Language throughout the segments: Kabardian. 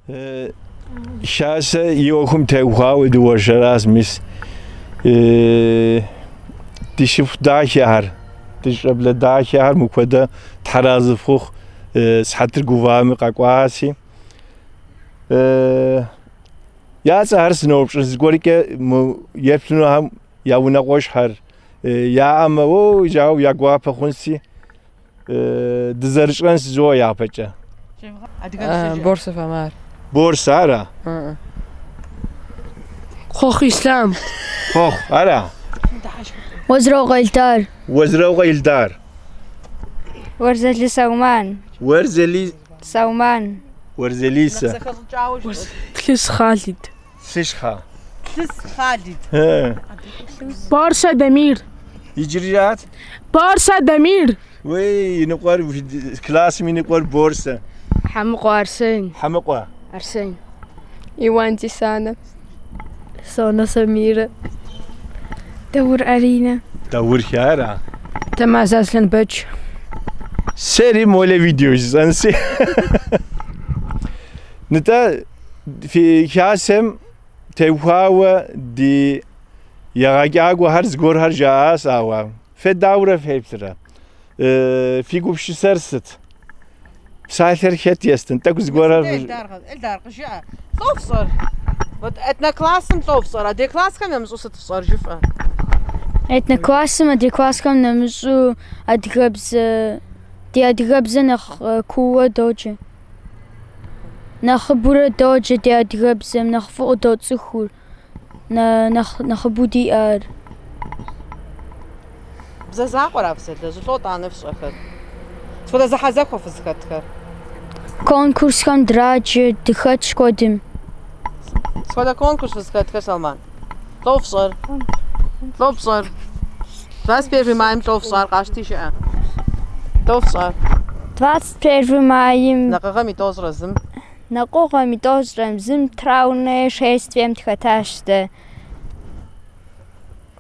Хасэ и ӏуэхум теухуауэ дыуэршэращ, мис ди шыпхъу дахэхэр, ди щӏэблэ дахэхэр мыпхуэдэ тхьэразэ фхухъу сыхьэтыр гувами къэкӏуаси. Я цӏэхэр сыноупщӏын зыгуэркӏэ мы еплъынухэм я унэкъуэшхэр яӏэмэ, о, жаӏэу я гуапэ хъунси, дызэрыщӏэнщ жыуэ япэкӏэ. Борсов Амар. Борс ара? Кхъуэхъу Ислъам. Кхъуэхъу ара? Уэзрокъуэ Илдар. Уэзрокъуэ Илдар. Уэрзэлы Сауман. Уэрзели Сауман. Уэрзелисэ. Тлъыс Хъалид. Лъышхьэ. Тлъыс Хъалид. Борсэ Дамир. Иджыри жаӏэт? Борсэ Дамир. Уей, и ныкъуэр классым и ныкъуэр Борсэ. Хьэмыкъуэ Арсен. Хьэмыкъуэ. Арсен. Иуан Дисанэ. Сонэ Самирэ. Даур Аринэ. Даурхэ ара? Тэмазэ Аслъэнбэч. Сэри молэ видео жысӏэнси. Нтӏэ, фи хасэм теухуауэ ди егъэджакӏуэхэр зыгуэрхэр жаӏащ, ауэ фэ дауэрэ феплърэ? Фи гупсысэр сыт? Псалъэр хэт естын? Тӏэкӏу зыгуэрхэр Эльдар, Эльдар, къыжыӏэ. Лӏо фщӏэр? Вот этноклассым лӏо фщӏэр? Адрей классхэм нэмыщӏу сыт фщӏэр жыфӏэ? Этноклассым адрей классхэм нэмыщӏу адыгэбзэ, ди адыгэбзэ нэхъ кууэ доджэ. Нэхъыбэурэ доджэ ди адыгэбзэм, нэхъ фӏыуэ доцӏыхур, нэхъыбэу диӏэр. Бзэ закъуэра фызэлэжьыр, лӏо тӏанэ фщӏэхэр? Сыт хуэдэ зэхьэзэхуэ фызыхэтхэр? Конкурсхэм драджэ, дыхэтщ куэдым. Сыт хуэдэ конкурс фызыхэтхэр, Салман? Лӏо фщӏэр? Лӏо пщӏэр? 21 майм лӏо фщӏар къащти жыӏэ. Лӏо фщӏар? 21 майм. Накъыгъэм и тӏощӏрэ зым. Накъыгъэм и тӏощӏрэ зым траурное шествием дыхэтащ дэ.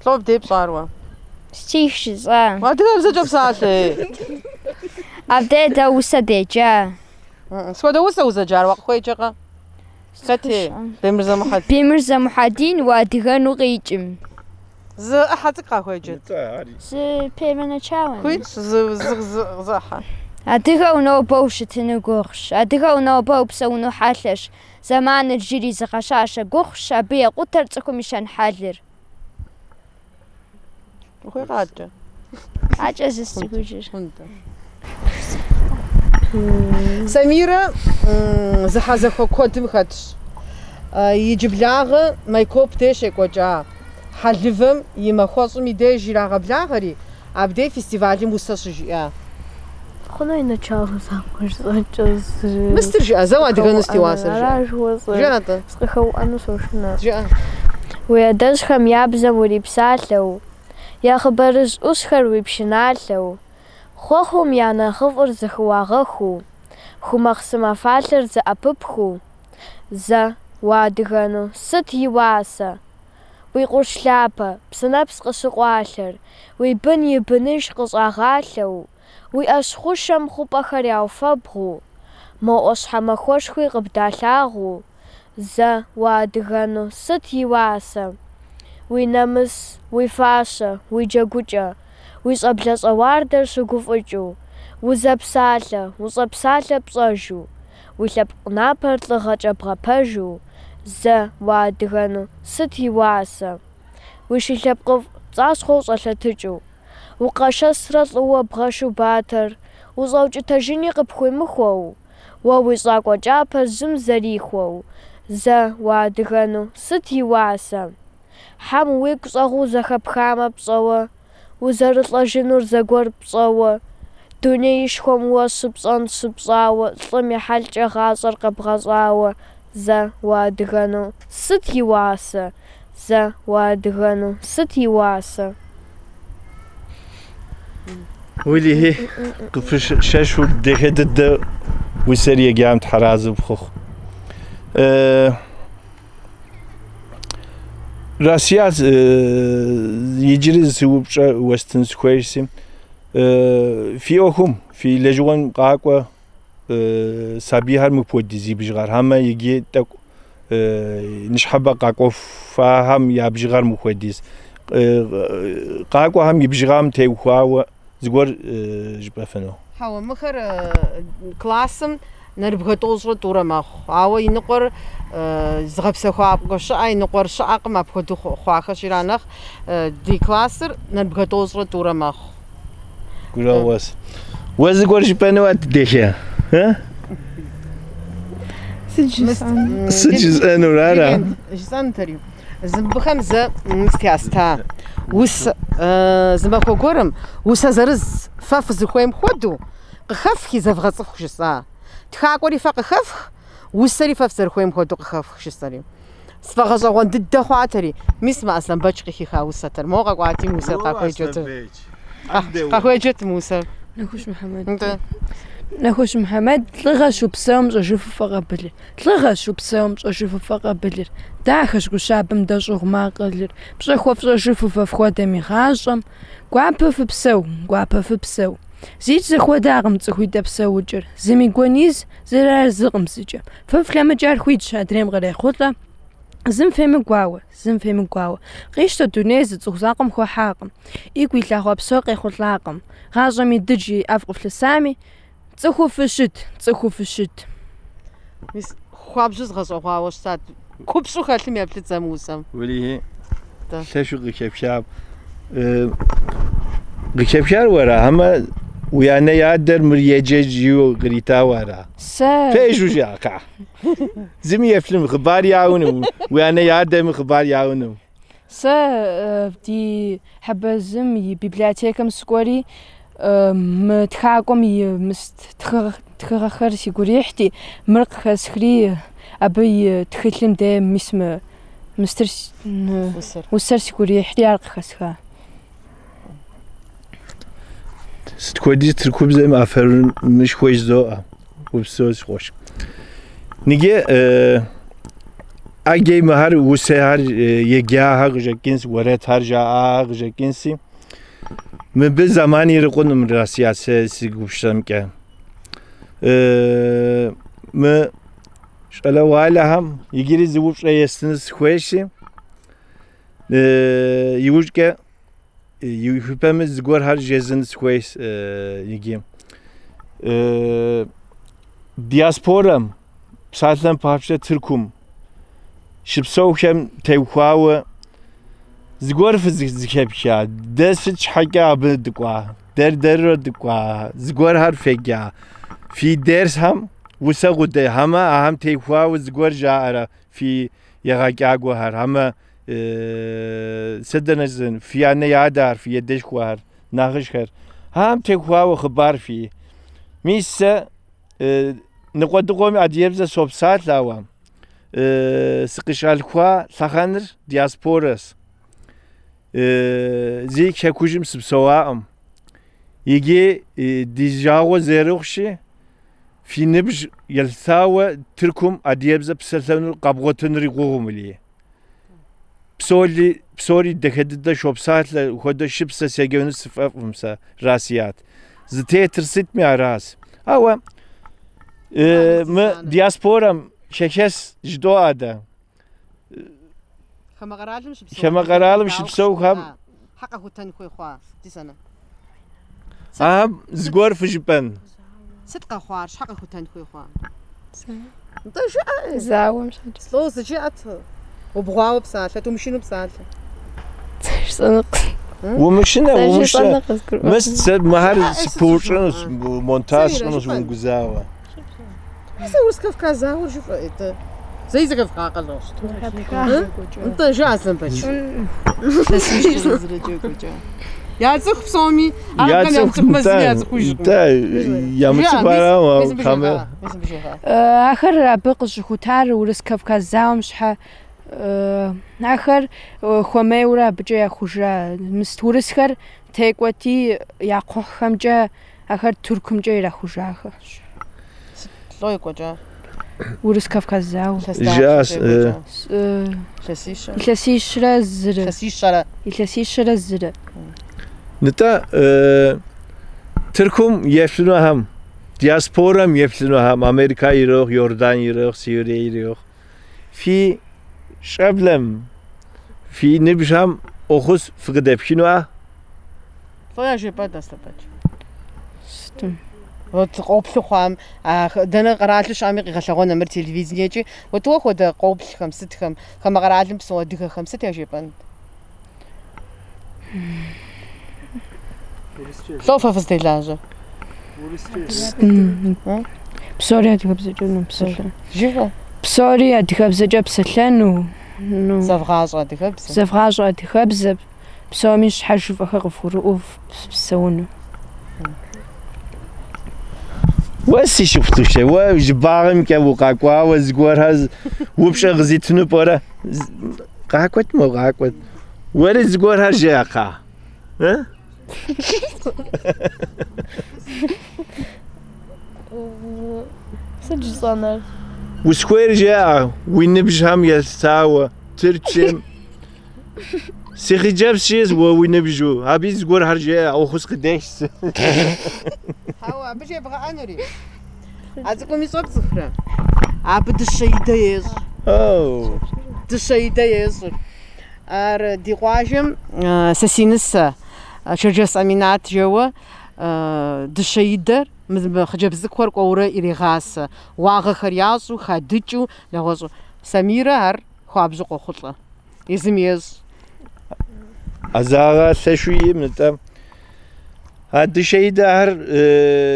Лӏо абдей пщӏар уэ? Стих жысӏа. Адыгэбзэкӏэ псалъэ. Абдей дэ усэ деджа. Сыт хуэдэ усэ узэджар уэ къыхуеджэкъэ? Хэти? Бемырзэ Мухьэдин. Бемырзэ Мухьэдин уадыгэну къикӏым. Зы ӏыхьэ цӏыкӏу къахуеджэт. Зы первоначало. Хуитщ, зы зы зы зы ӏыхьэ. Адыгэу нобэ ущытыну гугъущ, адыгэу нобэ упсэуну хьэлъэщ. Зэманыр жыри зыгъэщащэ гугъущ, абы екъутэр цӏыхум и щэн-хьэлыр. Ухуей къакӏэ. Къакӏэ зы сцӏыхужыр. Самирэ зэхьэзэхуэ куэдым хэтщ. Иджыблагъэ Майкоп деж щекӏуэкӏа хьэлывэм и махуэщӏым и деж ирагъэблагъэри, абдей фестивалым усэ щыжиӏа. Хъуну и начало закъуэ жысӏэнкӏэ зы. Мыстыр жыӏэ, зэ уадыгэну сыт и уасэр жыӏэ. Ара жыхуэсӏэр. Жыӏэ-тӏэ. Сыкъыхэуӏэну сошынэ. Жыӏэ. Уи адэжьхэм я бзэм урипсалъэу, я хъыбарыжь ӏущхэр уи пшыналъэу, хъуэхъум я нэхъыфӏыр зэхыуагъэхуу, ху махъсымэ фалъэр зэӏэпыпхыу, зэ уадыгэну сыт и уасэ? Уи къурш лъапэ, псынэпс къыщыкъуалъэр, уи бын и быныж къыщӏагъалъэу, уи ӏэщ хъушэм хъупӏэхэр яуфэбгъуу, мо ӏуащхьэмахуэшхуи къыбдалъагъуу, зэ уадыгэну сыт и уасэ? Уи нэмыс, уи фащэ, уи джэгукӏэ, уи щӏэблэщӏэ уардэр щыгуфӏыкӏыу, узэпсалъэ, ущӏэпсалъэ пщӏэжу, уи лъэпкъ напэр лӏыгъэкӏэ бгъэпэжу, зэ уадыгэну сыт и уасэ? Уи шы лъэпкъыфӏ пцӏащхъуэу щӏэлъэтыкӏыу, укъэшэсрэ лӏыуэ бгъэшу батэр, ущӏэукӏытэжыни къыпхуимыхуэу, уэ уи щӏакӏуэ кӏапэр жьым зэрихуэу, зэ уадыгэну сыт и уасэ? Хьэм уигу щӏэгъуу зэхэпхамэ пщӏэуэ, узэрылӏэжынур зэгуэр пщӏэуэ, дунеишхуэм уэ щыпщӏэн щыпщӏауэ, лӏым и хьэлкӏэ гъащӏэр къэбгъэщӏауэ, зэ уадыгэну сыт и уасэ? Зэ уадыгэну сыт и уасэ? Уэлэхьи, къыпыщэщу дахэ дыдэ усэр еджам тхьэразэ пхухъу. Расият иджыри зы упщӏэ уэстын сыхуейщи, фи ӏуэхум, фи лэжьыгъэм къакӏуэ сабийхэр мыпхуэдиз и бжыгъэр, хьэмэ иджы тӏэкӏу ныщхьэбэ къакӏуэфахэм я бжыгъэр мыпхуэдиз. Къакӏуэхэм и бжыгъэм теухуауэ зыгуэр жыпӏэфыну? Хьэуэ, мыхэр классым нэрыбгэ тӏощӏрэ тӏурэ мэхъу. Ауэ и ныкъуэр зыгъэпсэхуакӏуэ щыӏэ, и ныкъуэр щыӏэкъым, апхуэдэу хъуахэщ ира нэхъ. Ди классыр нэрыбгэ тӏощӏрэ тӏурэ мэхъу. Гурыӏуэгъуэщ. Уэ зыгуэр жыпӏэну Адыдехе? Сыт жысӏэнур? Сыт жысӏэнур, ара? Жысӏэнутэри. Мыбыхэм зэ мыст яста. Усэ, зы махуэ гуэрым усэ зырыз фэ фызыхуейм хуэдэу къыхэфхи зэвгъэцӏыху жысӏа. Тхакӏуэри фэ къыхэфх, усэри фэ фызэрыхуейм хуэдэу къыхэфх жысӏэри. Сфӏэгъэщӏэгъуэн дыдэ хъуатэри, мис мы Аслъэнбэч къыхиха усэтэр. Мо къэкӏуати мы усэр къахуеджэт. Къахуеджэт мы усэр. Нэхущ Мухьэмэд. Нтӏэ. Нэхущ Мухьэмэд лӏыгъэщ упсэум пщӏэжыфу фӏэкъабылыр. Лӏыгъэщ упсэум пщӏэжыфу фӏэкъабылыр. Дахэщ гу щабэм дэщӏыгъумэ акъылыр. Пщӏэ хуэфщӏэжыфу фэ фхуэдэм и гъащӏэм. Гуапэ фыпсэу, гуапэ фыпсэу. Зикӏ зэхуэдакъым цӏыхуитӏ псэукӏэр. Зым и гуэн из, зыр арэзыкъым зыкӏэ. Фэ флъэмыкӏар хуитщ, адрейм кърехъулӏэ. Зым фемыгуауэ, зым фемыгуауэ. Къищтэ дуней зы цӏыху закъуэм хуэхьакъым. Игу илъэгъуа псор къехъулӏакъым. Гъащӏэм и дыдж и ӏэфӏ къыфлъысами, цӏыхуу фыщыт, цӏыхуу фыщыт. Мис хуабжьу згъэщӏэгъуауэ щытат. Купщӏу хэлъым еплъыт зэ мы усэм. Уэлэхьи, лъэшу къыхэпха. Къыхэпхар уэра, хьэмэ уи анэ и адэр мыр еджэ жиӏэу къритауэ ара? Сэ Пэжу жыӏэ, кхъа. Зыми еплъым, хъыбар яӏэну, уи анэ и адэми хъыбар яӏэну. Сэ ди Хьэбэзым и библиотекэм сыкӏуэри, мы тхакӏуэм и мыст тхыгъэхэр сигу ирихьти, мыр къыхэсхри, абы и тхылъым де мис мы мыстыр усэр сигу ирихьри ар къыхэсха. Сыт хуэдиз тыркубзэм афэрымышхуэ жызоӏэ. Упсэу си къуэш. Ныджы ӏэджэ мыхэр усэхэр еджахэр къыщӏэкӏынс, уэрэдхэр жаӏахэр къыщӏэкӏынси. Мыбы зэман ирикъунум Расия сэ си гупсысэмкӏэ. Мы щӏалэгъуалэхэм иджыри зы упщӏэ естыну сыхуейщи, иужькӏэ иухыпэми зыгуэрхэр жезыну сыхуейщ иджы. Диаспорэм, псалъэм папщӏэ Тыркум щыпсэухэм теухуауэ зыгуэр фызыхэпха, дэ сыт щхьэкӏэ абы дыкӏуа, дэр-дэрурэ дыкӏуа, зыгуэрхэр феджа. Фи дерсхэм усэ къудей, хьэмэ ахэм теухуауэ зыгуэр жаӏэрэ фи егъэджакӏуэхэр, хьэмэ сэ дэнэ жысӏэн, фи анэ и адэхэр, фи адэшхуэхэр, нэхъыжьхэр. Ахэм теухуауэ хъыбар фи. Мис сэ ныкъуэдыкъуэми адыгэбзэ сопсалъэ, ауэ сыкъыщалъхуа лъэхъэныр диаспорэщ. Зи хэкужьым сыпсэуакъым. Иджы ди жагъуэ зэрыхъущи, фи ныбжь елъытауэ Тыркум адыгэбзэ псэлъэнур къэбгъуэтынури гугъум или. Псори дахэ дыдэ щопсалъэ, хуэдэ шыпсэ седжэну сыфӏэфӏым сэ, Расият. Зытетыр сытми аращ. Ауэ мы диаспорэм хэхэс жыдоӏэ дэ. Хамэ къэралым щыпсэу. Хамэ къэралым щыпсэухэм Хьэ къэхутэн хуей хъуа, Дисанэ? Ахэм зыгуэр фыжыпӏэн. Сыт къэхъуар? Щхьэ къэхутэн хуей хъуа? Нтӏэ жыӏэ. Зауэм щхьэкӏэ. Слӏо, зы жыӏэт. Убгъуауэ псалъэ, умышынэу псалъэ. Жысӏэнукъым. Умышынэ, Сэ умышынэ. жысӏэныр къызгурыӏуэкъым. Мыс сэ мыхэр сыпыупщӏынущ, монтаж Сэ сщӏынущ жыпӏэн. умыгузауэ. Сэ Урыс-Кавказ зауэр жыфӏэ, это. Зэи зэхэфхакъэ лӏо? Нтӏэ, жыӏэ, Аслъэнбэч. Я цӏыху псоми, абыхэм ямыцӏыхумэ зыми яцӏыхужкъым. Нтӏэ, ямыцӏыху арауэ, хамэ. Ахэр абы къыщӏыхутар Урыс-Кавказ зауэм щхьэ ахэр хуэмейуэрэ абыкӏэ яхужа. Мыст урысхэр текӏуэти я кхъухьхэмкӏэ ахэр Тыркумкӏэ ирахужахэщ. Лӏо екӏуэкӏа? Урыс-Кавказ зауэ. Жыӏэщ, Илъэсищэ. Илъэсищрэ зырэ. Илъэсищэрэ. Илъэсищэрэ зырэ. Нтӏэ, Тыркум еплъынухэм, Диаспорэм еплъынухэм, Америка ирехъу, Йордан ирехъу, Сирие ирехъу. Фи щӏэблэм, фи ныбжьхэм ӏуэхус фыкъыдэпхынуа? Лӏо яжепӏэн, Аслъэнбэч? Сытым? Вот къоплъу хъуам, дэнэ къэралу щыӏэми къигъэлъэгъуэн мыр телевидениекӏи, вот уэ хуэдэ къоплъхэм, сытхэм, хамэ къэралым псэу адыгэхэм сыт яжепӏэнт? Лӏо фэ фызытелажьэр? Псори адыгэбзэкӏэ псэлъэну. Жыфӏэ. Псори адыгэбзэкӏэ псэлъэну. Ну, Зэвгъащӏэ адыгэбзэ. Зэвгъащӏэ адыгэбзэ, псоми щхьэ жыфӏэхэр къывгурыӏуэу псэуну. Уэ си шыпхъу, уэ жьыбагъымкӏэ укъакӏуауэ зыгуэрхэр упщӏэ къызитыну пӏэрэ? Къакӏуэт мо, къакӏуэт. Уэри зыгуэрхэр жеӏэ, кхъа. Сыт жысӏэныр? Узыхуейр жеӏэ, уи ныбжьхэм елъытауэ, Тыркум. Си хъыджэбз щыӏэщ уэ уи ныбжьу, абы зыгуэрхэр жеӏэ, ӏуэхус къыдехь. Хьэуэ, абы жебгъэӏэнури. А цӏыкӏум ищӏэр пцӏыхурэ? Абы дыщэидэ ещӏ. Дыщэидэ ещӏыр. Ар ди къуажэм сэ си нысэ Шэрджэс Аминат жэуэ дыщэидэр мы хъыджэбз цӏыкӏухэр кӏуэурэ ирегъасэ. Уагъэхэр ящӏу, хадыкӏыу, нэгъуэщӏу. Самирэ ар хуабжьу къохъулӏэ. Езым ещӏ. Ӏэзагъэ лъэшу иӏэм, нтӏэ. А дыщэидэхэр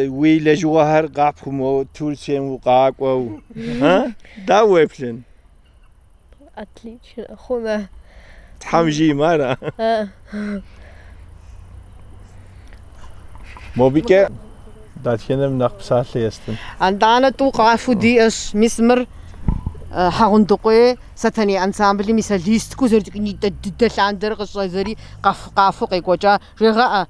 уи лэжьыгъэхэр къапхъумэу Турцием укъакӏуэу, дауэ уеплъын? Отлично, хъунэ. Тхьэм жиӏэм ара? Мобыкӏэ дэтхэнэм нэхъ псалъэ естын. Антӏанэ тӏу къафэу диӏэщ. Мис мыр Хьэгъундыкъуей Сэтэней ансамблым и солисткэу зэрыцӏыкӏунитӏэ дыдэ лъандэрэ къыщӏэзэри къафэу къекӏуэкӏа жегъэӏэ.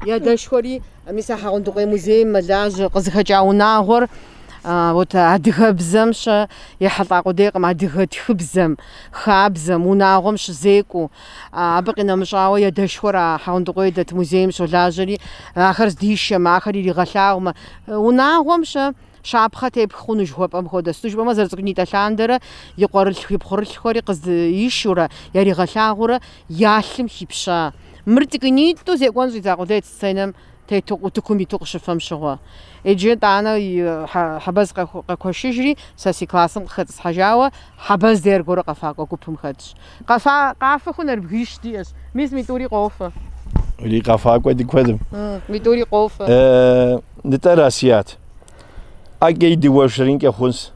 И адэшхуэри мис а Хьэгъундыкъуей музейм мэлажьэ, къызыхэкӏа унагъуэр вот адыгэбзэм щэ ехьэлӏа къудейкъым, адыгэ тхыбзэм, хабзэм, унагъуэм щызекӏуэу. Абы къинэмыщӏауэ и адэшхуэр а Хьэгъундыкъуей дэт музейм щолажьэри, ахэр здишэмэ, ахэр иригъэлъагъумэ. Унагъуэм щэ щапхъэ тепх хъуну жыхуэпӏэм хуэдэ. Сыту жыпӏэмэ, зэрыцӏыкӏунитӏэ лъандэрэ и къуэрылъху, и пхъурылъхуэри къыздишэурэ, яригъэлъагъуурэ я лъым хипща. Мыр цӏыкӏунитӏу зекӏуэн щӏидза къудейт сценэм тету, утыкум иту къыщыфэм щыгъуэ. Иджы тӏанэ Хьэбэз къэкуэшыжри, сэ си классым къыхэтӏысхьэжауэ, Хьэбэз дей аргуэру къэфакӏуэ гупым хэтщ. Къафэху нэрыбгищ диӏэщ. Мис мы тӏури къофэ. Уи къэфакӏуэ ди куэдым. Мы тӏури къофэ. Нтӏэ, Расият. ӏэкӏэ дыуэршэрынкӏэ хъунщ.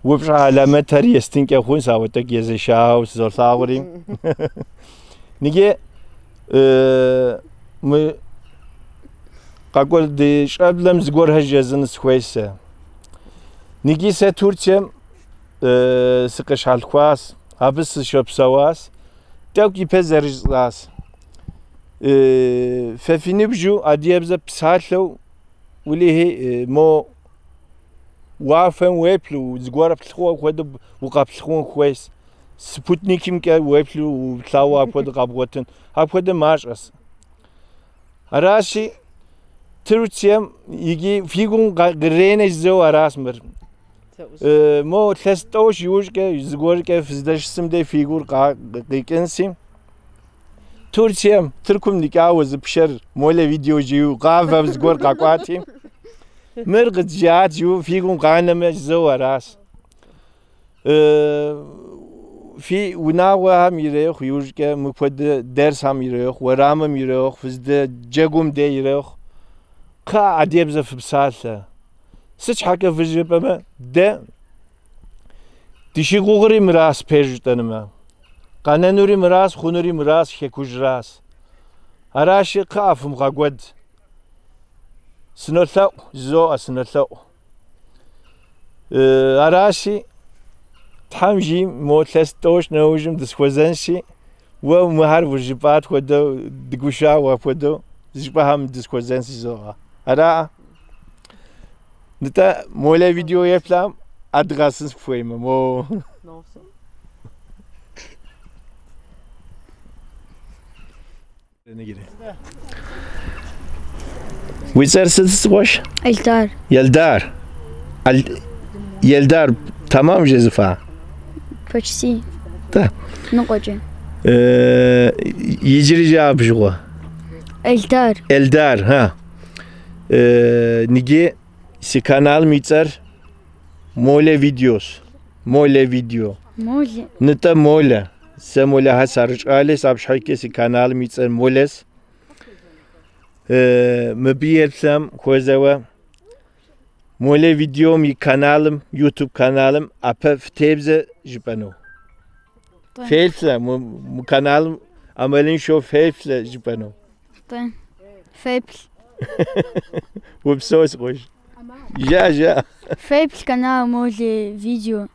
Упщӏэ хьэлэмэтхэр естынкӏэ хъунщ, ауэ тӏэкӏу езэшауэ сызолъагъури. Ныджы мы къэкӏуэр ди щӏэблэм зыгуэрхэр жезӏэну сыхуейщ сэ. Ныджы сэ Турцием сыкъыщалъхуащ, абы сыщыпсэуащ, тӏэкӏу ипэ зэрыжысӏащ. Фэ фи ныбжьу адыгэбзэ псалъэу уэлэхьи мо уафэм уеплъу, зыгуэр плъыхъуэ хуэдэу укъэплъыхъуэн хуейщ. Спутникымкӏэ уеплъу уплъауэ апхуэдэ къэбгъуэтын. Апхуэдэ мащӏэщ. Аращи, Турцием иджы фи гум къренэ жызоӏэ аращ мыр. Мо илъэс тӏощӏ иужькӏэ зыгуэркӏэ фыздэщысым дей фи гур къикӏынси. Турцием, Тыркум никӏауэ зы пшэр молэ видео жиӏэу къафэу зыгуэр къэкӏуати, мыр къыджаӏат жиӏэу фи гум къанэмэ жызоӏэ аращ. Фи унагъуэхэм ирехъу, иужькӏэ мыпхуэдэ дерсхэм ирехъу, уэрамым ирехъу, фыздэджэгум дей ирехъу. Кхъыӏэ адыгэбзэ фыпсалъэ. Сыт щхьэкӏэ фыжыпӏэмэ, дэ дыщыгугъри мыращ пэж жытӏэнумэ. Къэнэнури мыращ, хъунури мыращ, хэкужьращ. Аращи, кхъыӏэ фымыгъэкӏуэд. Сынолъэӏу, жызоӏэ, сынолъэӏу. Аращи, Тхьэм жиӏэм, мо илъэс тӏощӏ нэужьым дысхуэзэнщи, уэ мыхэр ужыпӏат хуэдэу, дыгушауэ апхуэдэу, зы щӏыпӏэхэм дысхуэзэнщи, жызоӏэ. Араӏэ? Нтӏэ, молэ видео еплъам, адыгъэсын сыхуеймэ, мо. Уи цӏэр сыт, си къуэш? Эльдар. Елдар. Елдар, тэмэм жезыфа? Почти. Да. Ныкъуэкӏэ. Иджыри жыӏэ абы щыгъуэ. Эльдар. Эльдар, ха. Ниги си каналым и цӏэр Молэ видеос. Молэ видео. Молэ. Нытӏэ Молэ. Сэ Молэхэ сарыщӏалэс, абы щхьэкӏэ си каналым и цӏэр Молэс. Мыбы еплъэм хуэзэуэ Молэ видеом и каналым, YouTube каналым ӏэпэ фытебзэ жыпӏэну. Феплъэ, мы каналым ӏэмалыншэу феплъэ жыпӏэну. Тӏэ. Феплъ. Упсэу, си къуэш. Жа, жа. Феплъ канал Молэ видео.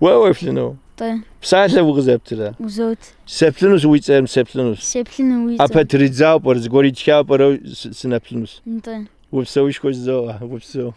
Уэ уеплъыну? Тӏэ. Псалъэ укъызэптырэ? Узот. Сеплъынущ уи цӏэм, сеплъынущ. Сеплъыну уи цӏэм. ӏэпэ тридзауэ пӏэрэ, зыгуэр итхауэ пӏэрэ, сынэплъынущ. Нтӏэ. Упсэушхуэ жызоӏэ, упсэу.